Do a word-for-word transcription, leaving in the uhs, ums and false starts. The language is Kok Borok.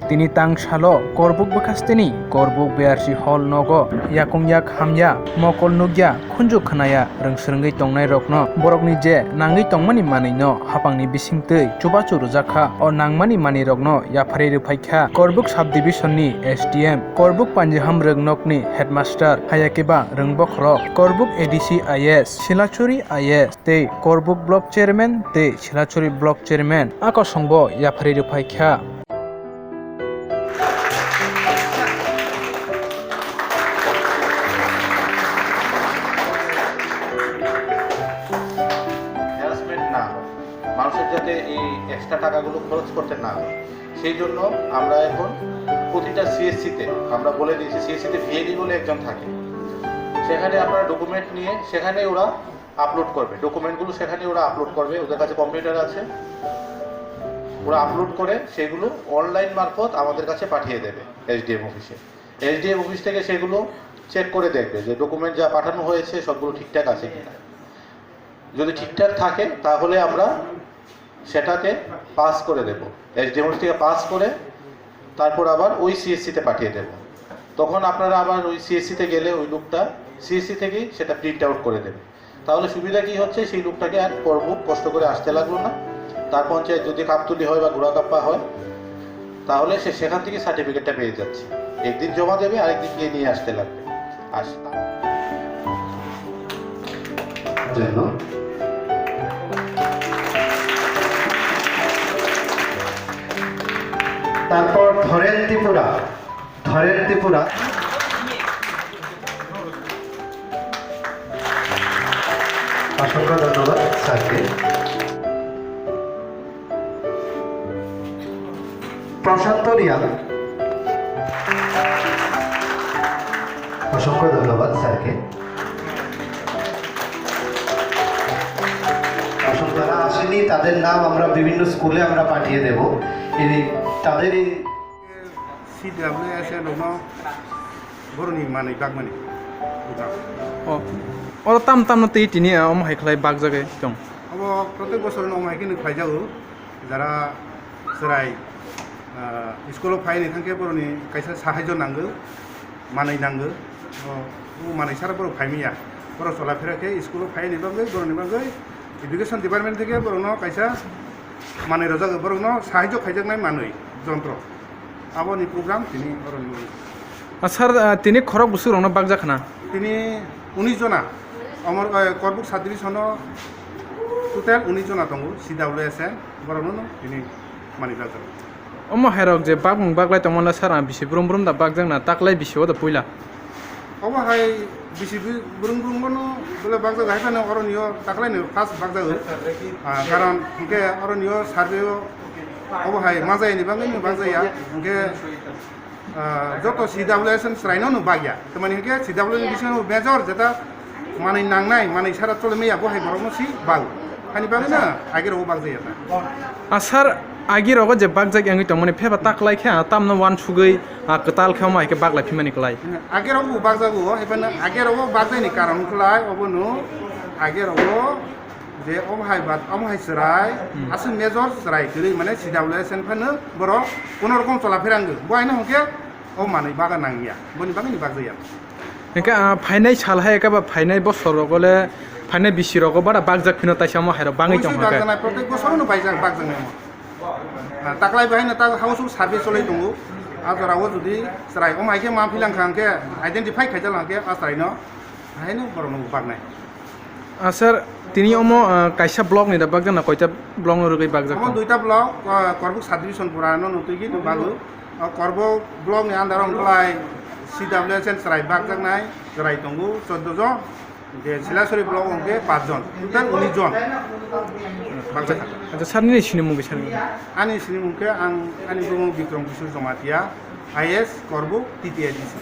Tini tang salo Korbuk bwkhasteni Korbuk B R C hall nogo yakung yak hamya, mokol nukya, khunju khnaya rwngswrwngwi tongnairokno borokni je nangwi tongmani manwino hapangni bisingtwi chubachu rwjakha. O nangmani manwirokno yapharwi rwphaikha Korbuk subdivision ni S D M, Korbuk Panjiham Rwngnokni headmaster, hayakhe ba rwngbokhorok Korbuk A D C I S, Silachuri I S tei Korbuk block chairman tei Silachuri block chairman a kosongbo yapharwi rwphaikha. Harassment না হয়, মানুষের যাতে এই এক্সট্রা টাকাগুলো খরচ করতে না হয়, সেই জন্য আমরা এখন প্রতিটা সিএসসি তে আমরা বলে দিয়েছি, সিএসসি তে ভিএডি বলে একজন থাকে, সেখানে আপনারা ডকুমেন্ট নিয়ে সেখানেই ওরা আপলোড করবে, ডকুমেন্টগুলো সেখানেই ওরা আপলোড করবে। ওদের কাছে কম্পিউটার আছে, ওরা আপলোড করে সেগুলো অনলাইন মারফত আমাদের কাছে পাঠিয়ে দেবে এসডিএম অফিসে। এসডিএম অফিস থেকে সেগুলো চেক করে দেখবে যে ডকুমেন্ট যা পাঠানো হয়েছে সবগুলো ঠিকঠাক আছে কিনা। যদি ঠিকঠাক থাকে, তাহলে আমরা সেটাকে পাস করে দেব। এসডিএম অফিস থেকে পাস করে তারপর আবার ওই সিএসসি তে পাঠিয়ে দেব। তখন আপনারা আবার ওই সিএসসি তে গেলে ওই লোকটা সিএসসি থেকেই সেটা প্রিন্ট আউট করে দেবে। তাহলে সুবিধা কি হচ্ছে, সেই লোকটাকে আর পরবুক কষ্ট করে আসতে লাগলো না। তার পঞ্চায়েত যদি কাপ্তুলি হয় বা ঘোড়াকাপ্পা হয়, তাহলে সে সেখান থেকে সার্টিফিকেটটা পেয়ে যাচ্ছে। একদিন জমা দেবে, আরেকদিন গিয়ে নিয়ে আসতে লাগবে। আর জন্য। তারপর ধরেন ত্রিপুরা, ধরেন ত্রিপুরা। অসংখ্য ধন্যবাদ স্যারকে। প্রশান্ত রিয়াং। অসংখ্য ধন্যবাদ স্যারকে। আসুন, যারা আসেনি তাদের নাম আমরা বিভিন্ন স্কুলে আমরা পাঠিয়ে দেব। এই তাদের এই সিডাব্লিউএসএ rokno boroni manwi bagmani program. O, oro tam tamno twi tini, ah, omo hai khlai bakjagwi tong. Obo protek bosor no omo hai khe no khlaijago. Jara chwrai, ah, school o phaini thangkhe boroni kaisa sahajyo nango, manwi nango. O, o manwi sara borok phaimaya. Borok chola phera khe school o phaini bagwi, boroni bagwi education department theke borokno kaisa manwi rwjago, borokno sahajyo khaijaknai manwi jontro. Aboni program tini oroni. Ah, sir, ah, tini khorok bwswk rokno bakjak khna? Tini unis jona. Amar, eh, Korbuk subdivision o total unis jona tongo, C W S N, borokno tini mani bakjak. Omo hairok je bakmung baklai tongmani sir, ah, bisi brum brum da bakjak na, taklai bisi o da puila? Obo hai bisi brum brum bono bole bakjak hai phano oroni o taklai ni first bakjak o. Ah, karon hwnkhe oroni o survey o obo hai majai ni bagwi no bakjak ya. Hwnkhe, ah, joto C W S N chwrai no no bakya. Tamani hwnkhe C W S N bisingo major jeta manwi nangnai, manwi sara chole maya bo hai borok no si bak. Hani bagwi no age rogo bakjak ya ta. Ah, sir, agi rogo je bakjak wngwi tongmani pheba taklai khe, ah, tamno uansugwi, ah, kwtal khe omo hai khe baklai phimani kwlai. Age rogo bo bakjago, hai phano age rogo bakjani karon kwlai obono age rogo je omo hai bak, omo hai chwrai, hmm, aswk major chwrai kwrwi mane C W S N phano borok kono rokom chola pherangwi. Bo haino hwnkhe o manwi baga nangya, boni bagwi ni bakjaya. Hwnkhe, ah, phainai sal hai eka ba phainai bosor rogo le, phainai bisi rogo bara bakjak phino taisa omo hairok bangwi tong hwnkhe. Bakjaknai, protek bosor no baijak, bakjaknai omo. Ah, taklai bahai no tak house survey choloi tongo. A jora o jodi chwrai omo hai khe ma philang kha hwnkhe, identify khaijak lang khe a chwrai no, hai no borok no baknai. Ah, sir, tini omo, ah, kaisa block ni da bakjak na, koita block no rwgwi bakjak? Omo tong? Duita block, ah, Korbuk subdivision pura no nutui gwi bago. O Korbuk block ni under o wngkhlai C W S N chwrai bakjaknai, chwrai tongo chwddo jon, je Silasori block o hwnkhe pach jon, total unis jon. Bakjak. Acha, sir, nini sinimung kisa? Ani sinimung khe ang, ani bumung Bikrom Kishore Jamatia, I A S, Korbuk, T T A D C.